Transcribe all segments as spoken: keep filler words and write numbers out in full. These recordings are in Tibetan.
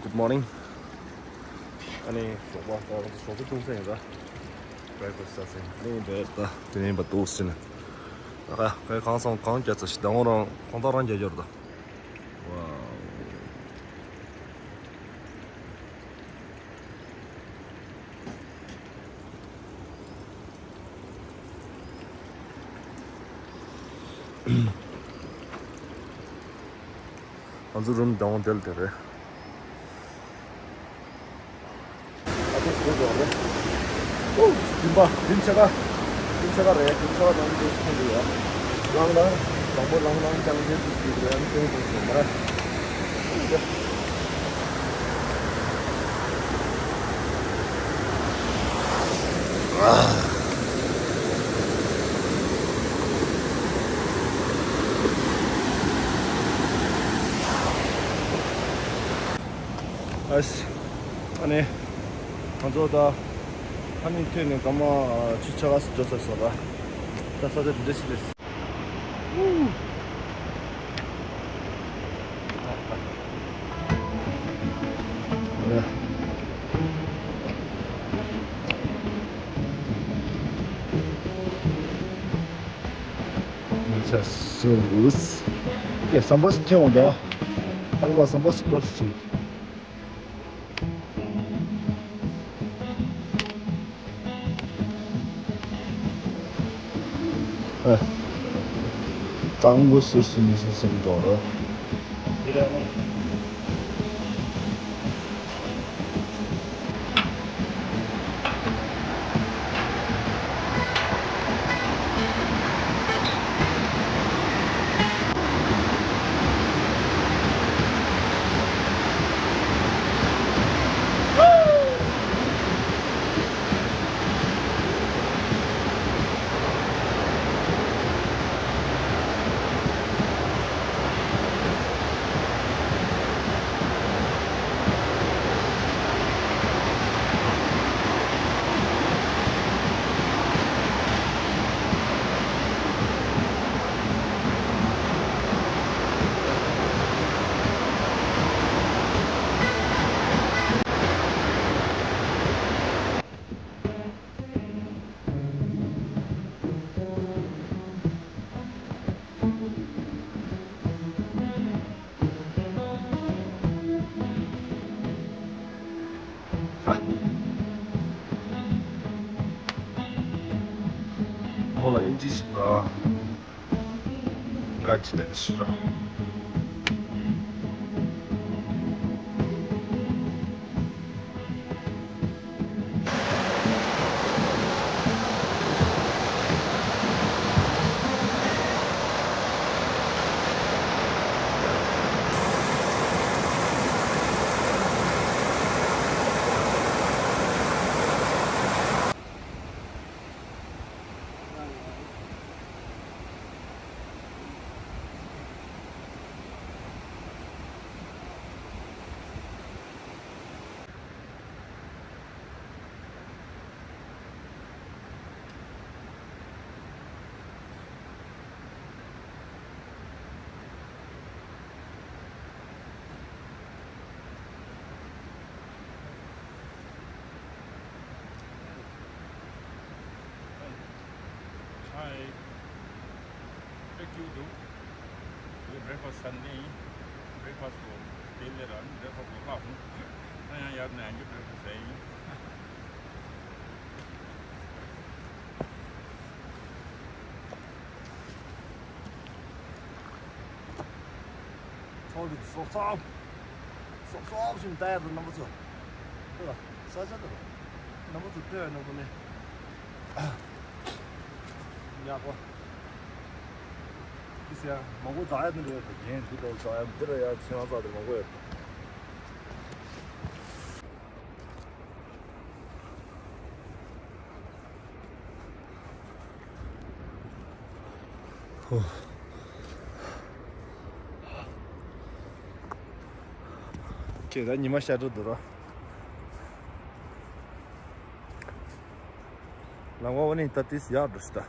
Good morning. ཨ་ནི་ཞོགས་པ་ད་ང་ཚོ་ཞོགས་པ་ཅུང་ཟད་ཡིན་ད། Breakfast ཟ་ཟིན་ནི་འདྲ་ད་དེ་ནས་ཡིན་པ་འདུག་ཟིན། ད་ཁ་ཁའི་གང་སོང་གང་རྒྱག་ཚ་ཞིག་ད་འོང་རང་ཁོང་ད་རང་རྒྱག་རྒྱུ་རེད་ད། Wow. ང་ཚོ་རུམ་དང་དེ་ལ་དེ་རེད། ཨ་ཏི་སྐུ་འགྲོ་རེད། ཨོ། རིམ་པ་རིམ་ཆེ་ག་རིམ་ཆེ་ག་རེད། རིམ་ཆེ་ག་ནང་དུ་ཐོན་འདུག་ཡ། ལང་ལང་དང་པོ་ལང་ལང་ཅང་ཅེ་དུ་སི་རེད། ཨ་ནི་ཐོན་ཐོན་ཐོན་མ་རེད། ཨ་ཨ་ནི་ང་ཚོ་ད་ཧ་ནི་ཐོན་ནས་སྐར་མ་ཆུ་ཆ་ག་སུ་འགྲོ་ཚར་སོང་ལ། ད་ས་ཆ་འདི་འདྲ་ཞིག་རེད། ས་སུ་ཡ་ཟམ་པ་སུ་ཐོན་འོང་ད། ཨ་ལ་ཟམ་པ་སུ་པར་སུ། ཨ། གཙང་པོ་སུ་སུ་མི་སུ་སུ་མི་འགྲོ་རོགས། ཁོ་ལ་ཨིན་ཇི་ཞིག་ལ་དགའ་ཅི་ལས་ཞུ་ར། Hi. Thank you, dude. Breakfast Sunday. Breakfast for daily run. Breakfast for half. ཡང་ཡར་ནས་ཡང་བསྐྱར་breakfast ཟས་ཡིན། ཚོགས་འདུ་སོབ་སོབ། སོབ་སོབ་ཞིག་ལྟ་ཡ་དང་རྣམ་པ་ཚོ། ལྟོས་དང་། ས་ཆ་དང་། རྣམ་པ་ཚོ་ལྟོས་ཡ་རྣམ་པ་ནི། ཡག་པོ། ཀི་སེ་ཡ་མང་པོ་འཛག་ཡ་དེ་འདྲ་ཡོད་དོ། རྒན་འདི་ལྟ་བུ་འཛག་ཡ་འདི་ལ་ཡ་ཆེ་ང་འཛག་དེ་མང་པོ་ཡོད་དོ། ཧོ། ཁྱེད་ད་ཉི་མ་ཤར་འགྲོ་འདུག་རོ། ལམ་ཁ་བ་ནི་ད་ཏིས་ཡག་འགྲོ་ཤི་ད།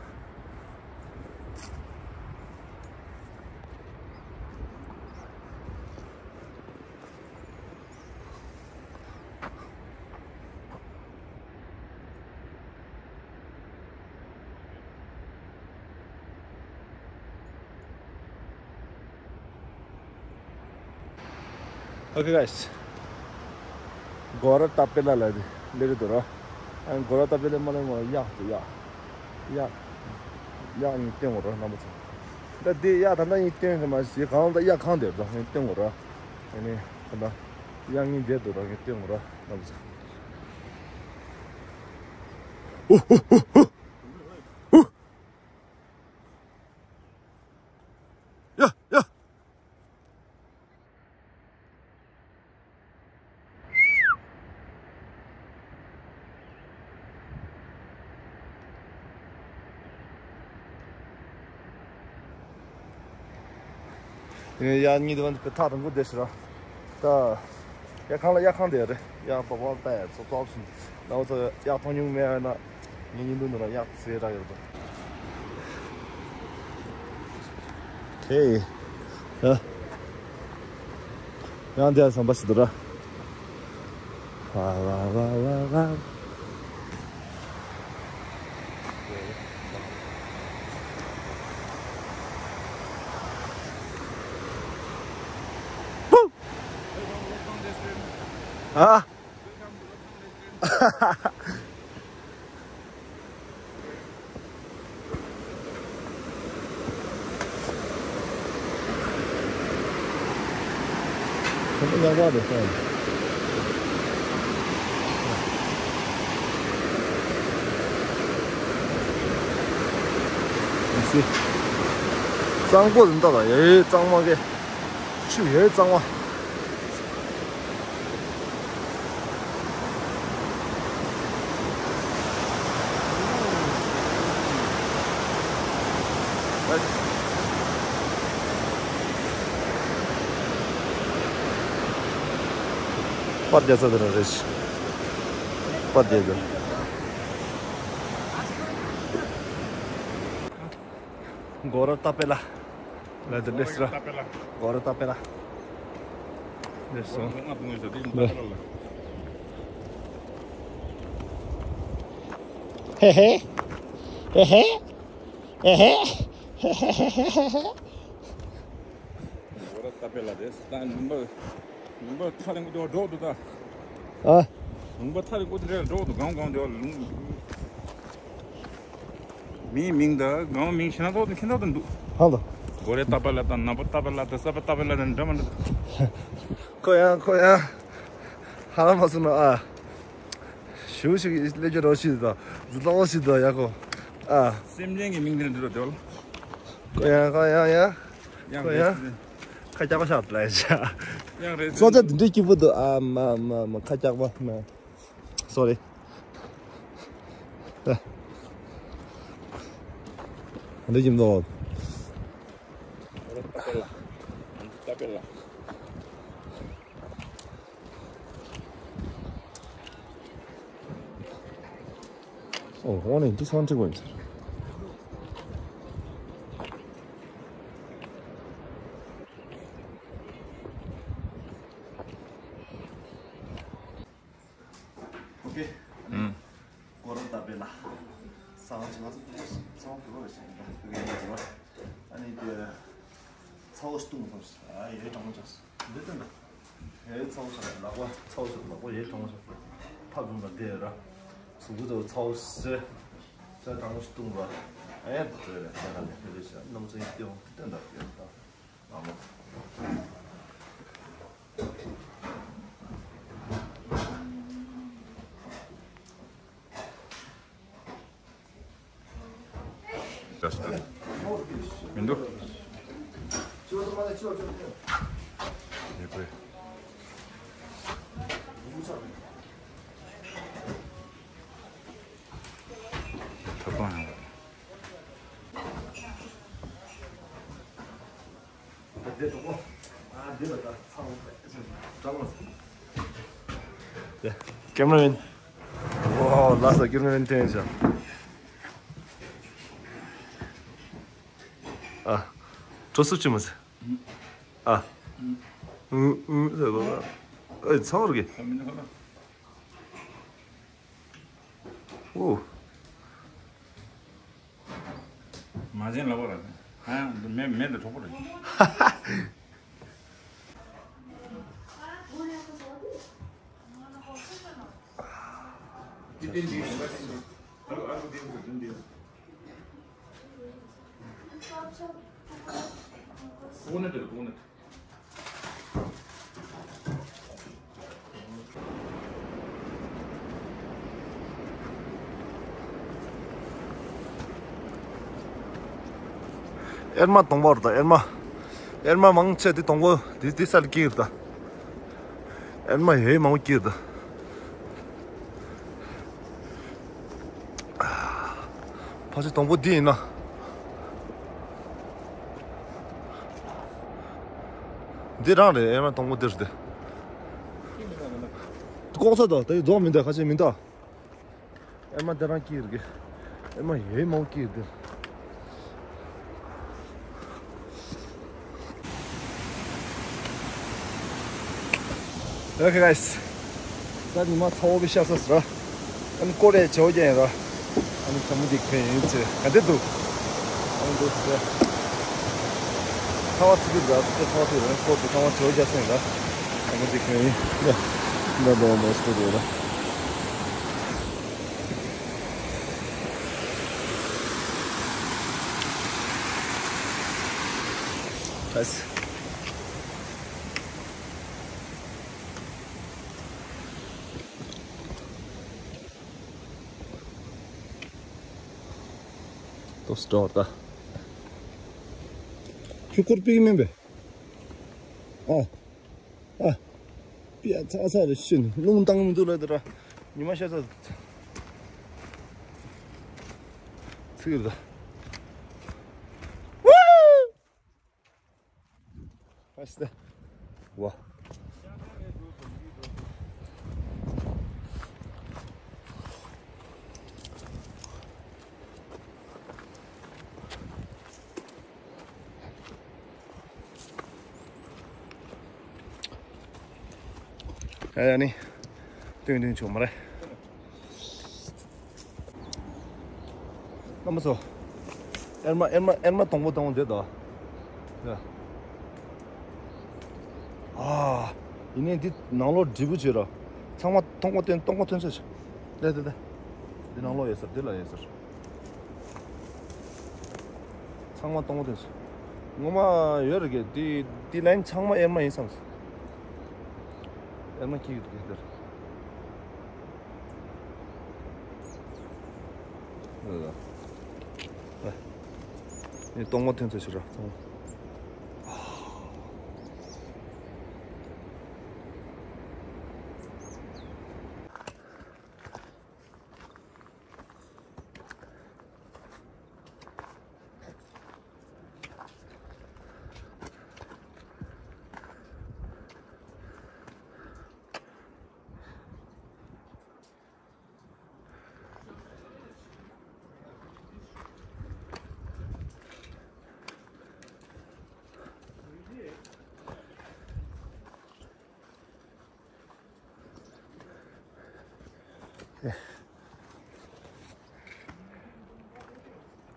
Okay, guys. སྒོ་ར་ཏ་པེ་ལ་ལ་དེ་ལེ་རེད་དོ་ར། ཨ་སྒོ་ར་ཏ་པེ་ལ་མ་ལེ་ངོ་གཡག་དེ་གཡག་གཡག་གཡག་གཉིས་བསྟན་གོ་ར་རྣམ་པ་ཚོ། ད་དེ་གཡག་ད་ལྟ་གཉིས་བསྟན་གི་མ་ཤེས་གང་ལ་ད་གཡག་གང་དེ་ར་གཉིས་བསྟན་གོ་ར། ཨ་ནི་ད་ལྟ་གཡག་གཉིས་བསྡད་དོ་ར་གཉིས་བསྟན་གོ་ར་རྣམ་པ་ཚོ། ཡ་ཡ། ཡ་གཉིས་དེ་བ་ཐག་རིང་པོ་བསྡད་ཤི་ར། ད་ཡ་ཁང་ལ་ཡ་ཁང་དེ་རེད། ཡ་པ་པ་པ་ཚོ་ཙོག་ཤིང་ལ་བ་ཚོ་ཡ་མཐོང་མྱོང་མེད་ན། ངའི་ཉིན་དུ་འདི་ལ་གཡག་ཟེར་ར་ཡོད་དོ། དེ། ཡ། ཡང་དེ་ཟམ་པ་ཞིག་འདུག་ར། ཝ་ཝ་ཝ་ཝ་ཝ། ཨ། གཙང་པོ་འདི་འདྲ་ལ་ཡ་གཙང་མ་གི་ཆུ་ཡ་གཙང་མ། པར་རྒྱག་ས་དེ་རང་རེད། པར་རྒྱག་དགོས། སྒོ་ར་ཏ་པེ་ལ། ལ་དུ་ལེས་ར། སྒོ་ར་ཏ་པེ་ལ། ལེས་སོང་། ཧེ་ཧེ། ཧེ་ཧེ། ཧེ་ཧེ། སྒོ་ར་ཏ་པེ་ལ་རེད། ད་ལུང་པ་ལུང་པ་ཐག་རིང་པོ་འགྲོ་འགྲོ་འདུག་ད། ཨ། ལུང་པ་ཐག་རིང་པོ་དེ་འདྲ་འགྲོ་འདུག་གང་གང་འདྲ་ལུང་། མིའི་མིང་དང་སྒང་མིང་ཤ་ན་ཐོག་ཏུ་ཤིན་ཐོག་ཏུ་འདུག་ཧང་དང་། སྒོ་རའི་ཏ་པ་ལ་དང་ནག་པོ་ཏ་པ་ལ་དང་ས་པ་ཏ་པ་ལ་དང་འདྲ་མ་འདྲ། ཁོ་ཡང་ཁོ་ཡང་ཧ་ལམ་མ་སོང་ན་ཨ། ཞུ་ཞིག་ལས་ཀྱི་རོ་ཞིག་དང་འཛུལ་ཏོང་ཞིག་དང་ཡ་ཁོ་ཨ། སེམས་ཅན་གྱི་མིང་དེ་འདྲ་འདུག་དེ་བ། ཁོ་ཡང་ཁོ་ཡང་ཡང་ཡང་ཁོ་རེད། ཡང་ཁ་རྒྱག་པ་ཤག་ལ་ཡ། ཡང་རེད། སོ་ཆ་འདི་འདྲའི་སྐྱིད་པོ་འདུག་ཨ་མ་མ་མ་ཁ་རྒྱག་པ་མ། Sorry. འདི་ཡིན་ནོ། Oh, one in this one to go in. Okay. ཨུམ། སྒོ་ར་ཏ་པེ་ལ། སང་ཅི་ང་ཚོ་སང་གི་རོ་ཞིག་ཡིན་པ་ཕ་གི་ཡིན་པ། ཨ་ནི་དེ་ཚ་བོ་ཞིག་བཏུང་སོང་ཨ་ཡེ་གྲང་མོ་ཅག་འདི་ལྟ་འདྲ། ཧེ་ཚ་བོ་ཞིག་ལག་པ་ཚ་བོ་ཞིག་ལག་པ་ཡེ་གྲང་མོ་ཞིག་ཐབ་བུམ་ལ་བསྡད་ར། གཟུགས་པོ་ཚ་བོ་ཚ་བོ་ཟེར། ཚ་གྲང་མོ་ཞིག་བཏུང་ར། ཨེ་འདི་ཚོ་རེད་ཚ་གྲང་མོ་ཞིག་རེད་ཤག་རྣམ་ཚོ་ཡིན་ཏེ་འོང་འདི་ལྟ་འདྲ་ཡོད་ད། མི་འདུག་ཐོབ་ཐང་ཡོང་བ། Cameraman. Wow, that's a cameraman tension. Ah, to switch. Ah. Mm, mm, mm. It's all good. ཨོ། མ་བྱན་ལ་བ་ར། ཧ་ཡང་མེ་མེ་འདི་གྲོགས་པོ་རེད། Coconut, coconut. ཨེར་མ་དང་པོ་རེད་ད། ཨེར་མ། ཨེར་མ་མང་ཆེ་དེ་དང་པོ་དེ་དེ་སར་སྐྱེས་རེད་ད། ཨེར་མ་ཡོད་མང་པོ་སྐྱེས་རེད་ད། ཕལ་ཆེར་དང་པོ་འདི་ཡིན་ན། འདི་རང་རེད། ཨེར་མ་དང་པོ་འདི་རེད་དེ། ལྐོག་ཟ་དང་དེ་རྫོགས་མི་འདུག་ཁ་ཆེ་མི་འདུག་ཨེར་མ་དེ་རང་སྐྱེས་རེད། ཨེར་མ་ཡོད་མང་པོ་སྐྱེས་རེད། Okay, guys. ད་ཉི་མ་ཚ་བོ་བི་ཤ་ས་སི་ར། ཨ་ནི་ཀོ་རེ་ཆེ་བོ་རྒྱག་ཡིན་ར། ཨ་ནི་ཚ་མོ་འདི་ཁེ་ཡིན་ཚེ་ག་འདི་འདུག་ཨ་ནི་འདུག་ཚེ། ཚ་བ་ཚ་གི་ར་ཚ་བ་ཚ་བ་ཚ་བ་ཚ་བ་ཆེ་བོ་རྒྱག་ས་ཡིན་ར། ཚ་མོ་འདི་ཁེ་ཡིན། ཡ། འདི་འདི་འདི་སྐོར་ར། Nice. ཏོ་སི་ཏོར་ད། ཆུ་ཁུར་པིག་མིན་པས། ཨ། ཨ། པིའ་ཚ་ཚ་རེ་ཤི་ནི་རླུང་བཏང་མི་འདུག་ལ་དེ་ར། ཉི་མ་ཤ་ཚ། ཚིག་རེད་ད། ཨ་སྟེ། ཝ། ཨ་ཡ་ནི། ཏུང་ཏུང་བྱུང་མ་རེད། རྣམ་པ་ཚོ། ཨེར་མ་ཨེར་མ་ཨེར་མ་དང་པོ་དང་པོ་འདི་དང་། ཡ། ཨ། ཡིན་ནའི་འདི་ནང་ལོགས་འབྲས་བུ་བྱོས་ར། ཚང་མ་སྟོང་པ་སྟོན་སྟོང་པ་སྟོན་ཚོད་བྱོས། ལེ་ལེ་ལེ། འདི་ནང་ལོགས་ཡོད་ས་རེད། འདི་ལ་ཡོད་ས་རེད། ཚང་མ་སྟོང་པ་སྟོན་ཚོད། ངོ་མ་ཡོད་རེད་གི། འདི་འདི་ལན་ཚང་མ་ཨེར་མ་ཡིན་བསམ་སོང་། ཨེར་མ་ཁྱི་གི་འདིར། ནི་སྟོང་པ་ཐོན་ཚོད་ཞིག་ར་ཚང་མ།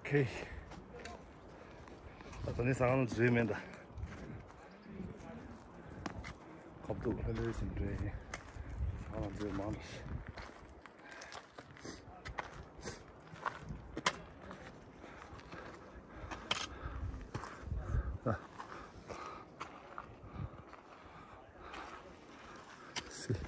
ཁེ། ད་ནི་ས་ཁང་ལ་འཛུལ་མེད་ད། ཁབ་ཏུ་ལྷོད་ལྷོད་ཟིན་འདྲ་ཡིན། ས་ཁང་ལ་འཛུལ་མང་ལ། སི།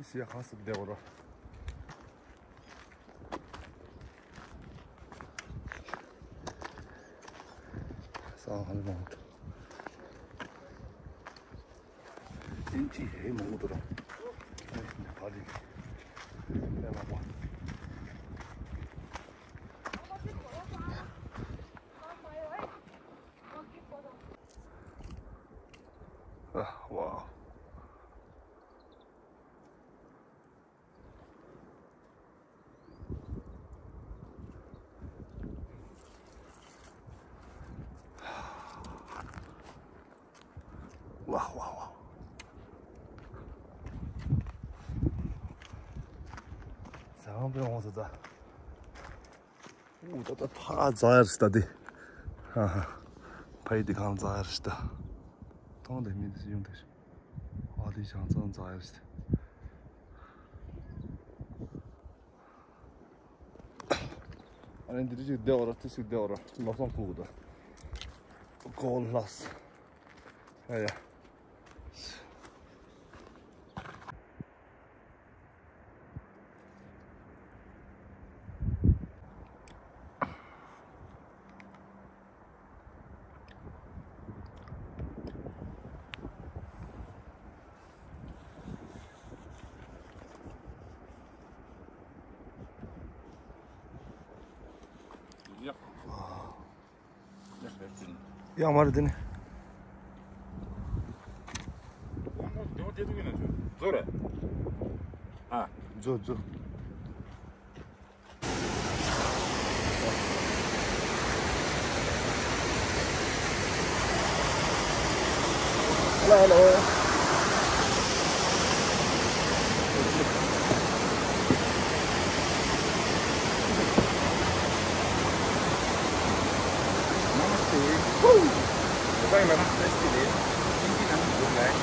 ཅི་ཞིག་ཧ་སུབ་བསྡད་པ་རོ། ས་ཧ་ལམ། ཨིན་ཅི་ཧེ་མང་པོ་འདུག་ར། ཨེ་ནི་ཕ་རི། ཨེ་ལགས་པ། ཨ་ཝའོ། ཝའོ་ཝའོ་ཝའོ། ཟ་ཁང་པའི་འོང་ཟེར་ད། ཨུ་ད་ད་ཕ་ཛ་ཡར་སི་ད་དེ། ཧ་ཧ། ཕ་ ཨའི་འདི་གང་ཙག་ཡར་ཞིག་ད། མཐོང་དེ་མི་འདི་སུ་ཡོང་དེ་ཞིག་ཨ་འདི་ཞང་ཙང་ཙག་ཡར་ཞིག་ད། ཨ་ནི་འདི་རིགས་ཅིག་བདེ་བ་ར་ཏི་ཞིག་བདེ་བ་ར་ལོ་སང་ཁུག་གུ་ད། གོ་ལྷགས། ཡ་ཡ། ཡག་མ་རེད་དེ་ནི། ཛོ་རེད། ཨ། ཛོ་ཛོ། Hello, hello. Namaste. Woo! Goodbye, madam. Namaste. Hindi naam bol raha hai.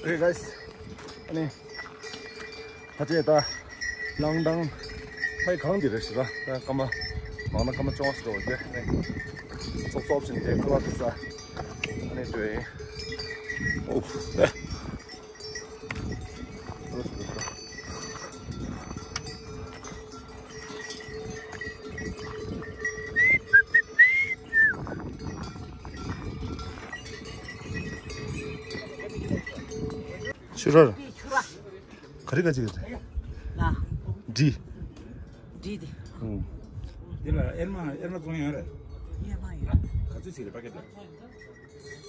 Hey guys. ཨ་ནི། ཕ་ཆེ་ད། ལང་དང་། ཕའི་གང་འདི་རེད་ཞེས་ད། ད་སྐར་མ། མང་ན་སྐར་མ་བཅོ་ལྔ་ཞིག་འགྲོ་བ་རེད། ཨ་ནི། ཙོག་ཙོག་བྱས་ནས་ཁ་ལག་དེ་ཟ། ཨ་ནི་འགྲོ་ཡིན། ཨོ། ཨེ། ཆུ་ར། ག་རེ་ག་ཅིག་རེད། ལ། འབྲི། འབྲི་དེ། ཨུ། འདི་ལ་ཨེར་མ་ཨེར་མ་བཙོང་ཡོད་རེད། ཨེར་མ་ཡོད། ག་ཚོད་ཅིག་རེད་པ་ཀེ་ལ།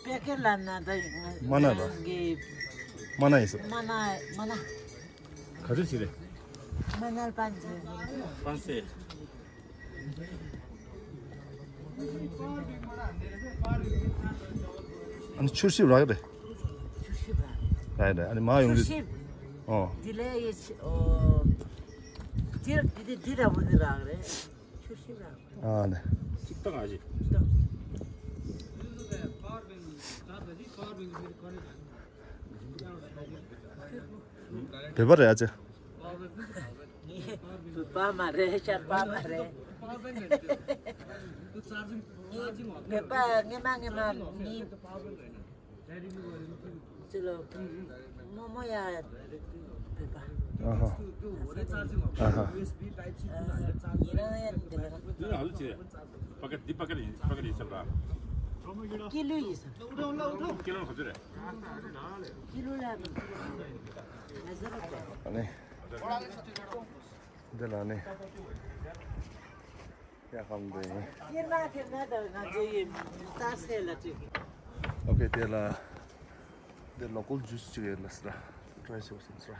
པེ་ཀེ་ལ་ན་ད། མ་ན་ལ། གི། མ་ན་ཡིན་ས། མ་ན་མ་ན། ག་ཚོད་ཅིག་རེད། མ་ན་པན་ཚེ། པན་ཚེ། ཨ་ནི་ཆུར་ཞིབ་རག་རེད། ཆུར་ཞིབ་རག་རེད་རེད། ཨ་ནི་མ་ཡོང་གི། ཆུར་ཞིབ། ཨོ། འདི་ལས་ཡེ་ཆི་ཨོ། འདི་འདི་འདི་འདྲ་བོ་འདི་རག་རེད། ཆུར་ཞིབ་རག་རེད། ཨ་ནི། ཅིག་ཏང་ཨ་ཞིག་ཏང་། བོད་པ་རེད་ཨ་ཅེ། བོད་པ་མ་རེད། ཤར་པ་མ་རེད། བོད་པ་སྔས་མ་སྔས་མ་ནི་ཅི་ལོ་མོ་མོ་ཡ་བོད་པ། ཨ་ཧ། ཨ་ཧ། ཡིན་རང་ཡ་འདི་ལ། འདི་ལ་ཧ་ལུ་ཅི་རེད། པ་ཀ་འདི་པ་ཀ་ཡིན་པ་ཀ་ཡིན་ས་ར། ཀི་ལུ་ཡིན་ས། ཀི་ལུ་ག་ཚོད་རེད། ཀི་ལུ་ལ། ཨ་ནི། འདི་ལ་ནི། ཡ་ཁམ་འདི་ཡིན། ཡིན་ན་ཁྱེད་ང་དང་ང་ཚོ་ཡིན། ད་སེ་ལ་ཅིག་ཨོ་ཁེ་དེ་ལ། འདི་ལོ་ཀལ་ཇུས་ཅིག་ཡོད་ལ་སི་ར། ཊྲའི་བྱེད་དགོས་བསམ་སི་ར།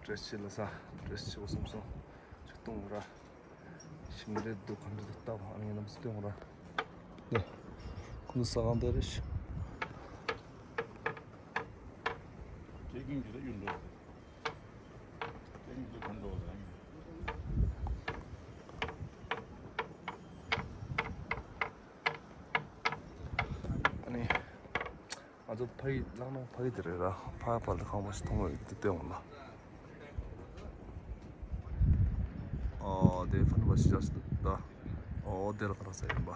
ཊྲའི་བྱེད་ལ་ས། ཊྲའི་བྱེད་དགོས་བསམ་སོང་། ཅིག་བཏུང་ར། ཞིམ་རེད་འདུག་ག་འདྲ་འདུག་ལྟ་བ་ཨ་ནི་ངས་ནམ་སི་བཏུང་ར། ནི། ཁོང་ཚོ་ཟ་ཁང་འདི་རེད་ཤི། ཨ་ནི། ང་ཚོ་ཕ་གི་ལག་ནང་ཕ་གི་དེ་རེད་ར། ཕ་གི་བར་དུ་ཁང་པ་ཞིག་མཐོང་བའི་དེ་སྟོན་འོང་ལ། ཨོ་དེ་ཕ་ནི་བ་ཞིག་ཅག་ཞིག་འདུག་ད། ཨོ་དེ་ལ་ཁ་ར་ས་ཡིན་པ།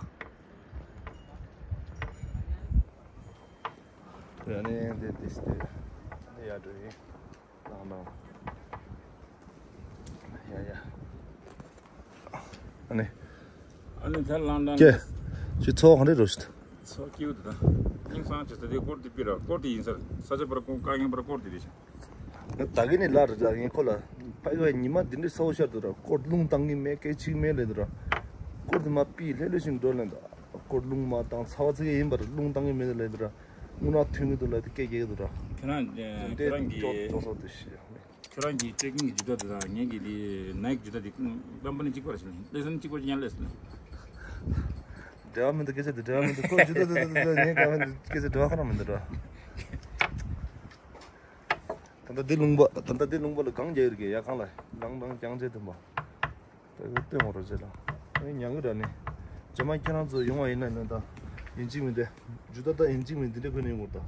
ཡ་ནི་དེ་དེ་སྟེ་དེ་ཡ་འགྲོ་ཡིན། ལང་ལང་། ཡ་ཡ། ཨ་ནི། ཨ་ནི་ཐལ་ལང་ལང་། ཀྱེ། ཁྱོད་ཚོགས་གང་རེད་རོ་ཤི། ཚོགས་སྐྱིད་འདུག་ད། ཉིན་གང་བྱེད་ས་དེ་སྐོར་དེ་པི་ར་སྐོར་དེ་ཡིན་ས་རེད། ས་ཆ་པར་ཀོང་དཀའ་ངལ་པར་སྐོར་དེ་རེད་ཤག་ད་གིན་ནས་ལར་ར་ངས་ཁོ་ལ་ཕ་ཡོད་ཉི་མ་འདི་འདྲའི་ས་འོ་ཤར་འདུག་ར། སྐོར་རླུང་བཏང་གི་མེད་སྐད་ཆིག་མེད་ལས་འདུག་ར། སྐོར་དེ་མ་པི་ལྷོད་ལྷོད་བཞིན་འགྲོ་ལས་འདུག་སྐོར་རླུང་མ་བཏང་ཚ་བ་ཚ་གི་ཡིན་པར་རླུང་བཏང་གི་མེད་ལས་འདུག་ར། རྔུལ་ནག་ཐོན་གི་འདུག་ལ་དེ་སྐད་རྒྱག་གི་འདུག་ར། ཁྱེད་རང་ཁྱེད་རང་གི་ཁྱོད་ཅོག་ཙོག་དེ་ཤི་ཡ་མེད། ཁྱེད་རང་གི་ཊེག་ནིག་ཇུ་ཏ་དེ་དང་ངེད་ཀྱི་ལི་ནའིཀ་ཇུ་ཏ་དེ་ཀམ་པ་ནི་གཅིག་པ་རེད་ཤག་ལ་ལེ་སན་གཅིག་པ་ཡང་ལེ་སན། འབྲེལ་བ་མི་འདུག་སྐད་ཆ་དེ་འབྲེལ་བ་མི་འདུག་ཁོ་ཇུ་ཏ་དེ་དེ་དེ་ངེད་ཀ་མི་འདུག་སྐད་ཆ་འབྲེལ་བ་ཁ་ན་མི་འདུག་ར། ད་ལྟ་འདི་ལུང་པ་ད་ལྟ་འདི་ལུང་པ་ལ་གང་རྒྱག་ཡོད་གི་ཡ་གང་ལ་ལང་ལང་རྐྱང་རྗེས་དུ་མ། ད་གི་སྟོན་འོང་རོགས་བྱེད་དང་། ཨེ་ཉང་གི་ར་ནི། ཇ་མ་ཁྱེད་རང་ཚོ་ཡོང་བ་ཡིན་ན་ནི་ད་ཡིན་གཅིག་མིན་ཏེ། ཇུ་ཏ་ད་ཡིན་གཅིག་མིན་འདི་འདྲ་ཁོ་ནི་ཡོང་གི་ར་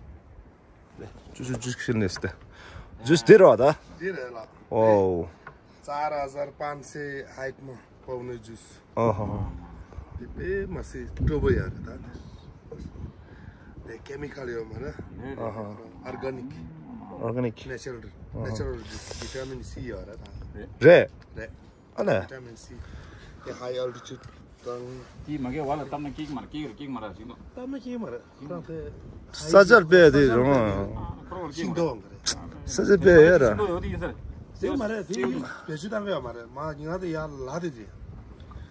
ད། ཅུ་ཅུ་ཅུ་ཤི་ནེ་སྟེ། ཇུས་དེ་ར་བ་ད། འདི་རེད་ལགས། ཨོ། चार हजार पाँच सय हाइटमा पाउने जुस। अहँ। དེ་དཔེ་མ་སྲིད་སྤྲོ་པོ་ཡོད་རེད་ད། དེ་ཁེ་མི་ཁལ་ཡོད་མ་རེད། अहँ। Organic. Organic. Natural. अहँ। नेचुरल जुस vitamin C ཡོད་རེད་ད། རེད། རེད། ཨ་ལས། vitamin C དེ་हाई अल्टिट्युड དང་། དེ་མ་གི་བ་ལ་བཏབ་ན་སྐྱེ་གི་མ་རེད། སྐྱེ་གི་རེད་སྐྱེ་གི་མ་རེད་ཞིག་འདུག་བཏབ་ན་སྐྱེ་གི་མ་རེད། ཁོ་རང་དེ་ས་ཆར་དཔེ་དེ་རང་ཁོ་རང་ཤིང་སྡོང་གི་རེད། ས་ཆ་དཔེ་ཡོད་ར། ཤིང་སྡོང་ཡོད་དེ་ཡིན་ས་རེད། དེ་མ་རེད། དེ་བེད་སྤྱོད་བཏང་གི་ཡོད་མ་རེད། མ་ཉིན་ང་དེ་ཡར་ལ་དེ་རེད།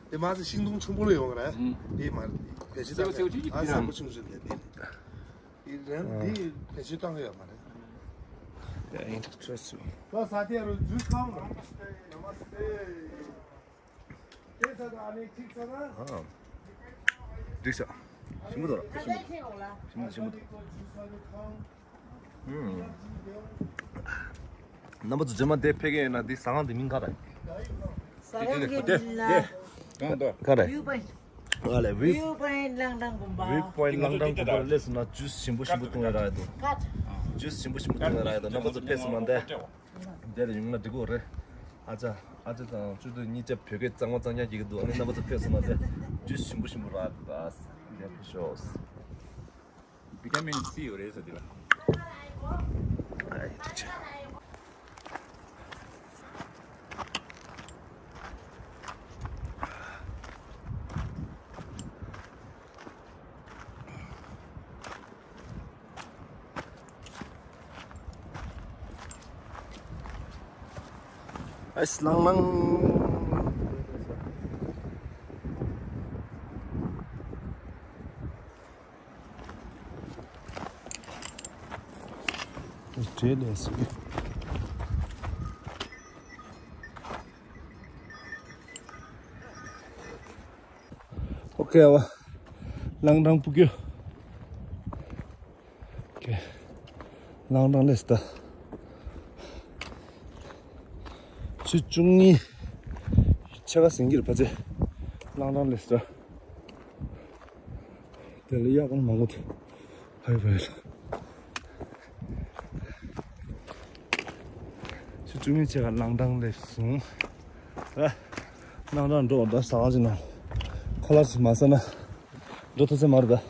དེ་མ་ཚད་ཤིང་སྡོང་ཆེན་པོ་ལ་ཡོང་གི་རེད། དེ་མ་རེད། བེད་སྤྱོད་བཏང་གི་ཡོད། ཨ་སེར་པོ་ཆུང་ཆུང་དེ་དེ་རེད། འདི་རང་འདི་བེད་སྤྱོད་བཏང་གི་ཡོད་མ་རེད། Yeah, interesting. ལོ་ས་དེ་རུ་ཇུས་ཁང་ལ། དེ་ས་དང་ཨ་ནི་ཅིག་ས་དང་། ཨ། འགྲིག་ཤག་ཞིམ་པོ་འདུག་ར། ཞིམ་པོ་འདུག་ཞིམ་པོ་འདུག་ཨུམ། རྣམ་པ་ཚོ་རྗེས་མ་འདིར་ཕེབས་མཁན་ཡིན་ན་འདི་ཟ་ཁང་འདི་མིང་ག་རེད། ཟ་ཁང་གི་མིང་ལ། གང་འདུག་ག་རེད། ཝིའུ་པོའིན། ཨ་ལས། ཝིའུ། ཝིའུ་པོའིན་ལང་ཀྲང་དགོན་པ། ཝིའུ་པོའིན་ལང་ཀྲང་དགོན་པ་ལ་སླེབས་སོང་ན་ཇུས་ཞིམ་པོ་ཞིམ་པོ་བཏུང་ཡ་རག་ཡ་འདུག་ཇུས་ཞིམ་པོ་ཞིམ་པོ་བཏུང་ཡ་རག་ཡ་འདུག་རྣམ་པ་ཚོ་ཕེབས་སོང་ན་འདི། འདིར་ཡོང་ན་འགྲིག་གི་རེད། ཨ་ཅག་ཨ་ཅག་དང་བཅུ་དྲུག་གཉིས་ཆ་བོད་སྐད་གཙང་མ་གཙང་རྐྱང་རྒྱག་གི་འདུག་ཨ་ནི་རྣམ་པ་ཚོ་ཕེབས་སོང་ན་འདི་ཇུས་ཞིམ་པོ་ཞིམ་པོ་རག་འདུག་ད་འདིར་ཕེབས་ཤོག་ཝི་ཊ་མིན་སི་ཡོད་རེད་ཟེར་འདི་ལ། ཨ་ཡེ་ཆ། ཨེ་སི་ལང་ལང་། ཨོ་ཁེ་བ། ལང་ཀྲང་སྤུ་གུ། ཨོ་ཁེ། ལང་ཀྲང་སླེབས་ད། ཆུ་བཅུ་གཉིས། ཆ་ག་ཟིན་གྱི་རེད་ཕ་ཚེ། ལང་ཀྲང་སླེབས་ད། དེ་ལ་གཡག་ཀོང་མང་པོ་འདུག་ཧའི་ཝེ་ལ། ཆུ་བཅུ་གཉིས་ཆེ་ག་ལང་ཀྲང་སླེབས་སོང་། ཨ། ལང་ཀྲང་འགྲོ་བ་ཟ་ཁང་ཅིག་ནང་། ཁོ་ལ་ཅིག་མ་ཟ་ན། འགྲོ་ཐུབ་ས་མ་རེད་ད།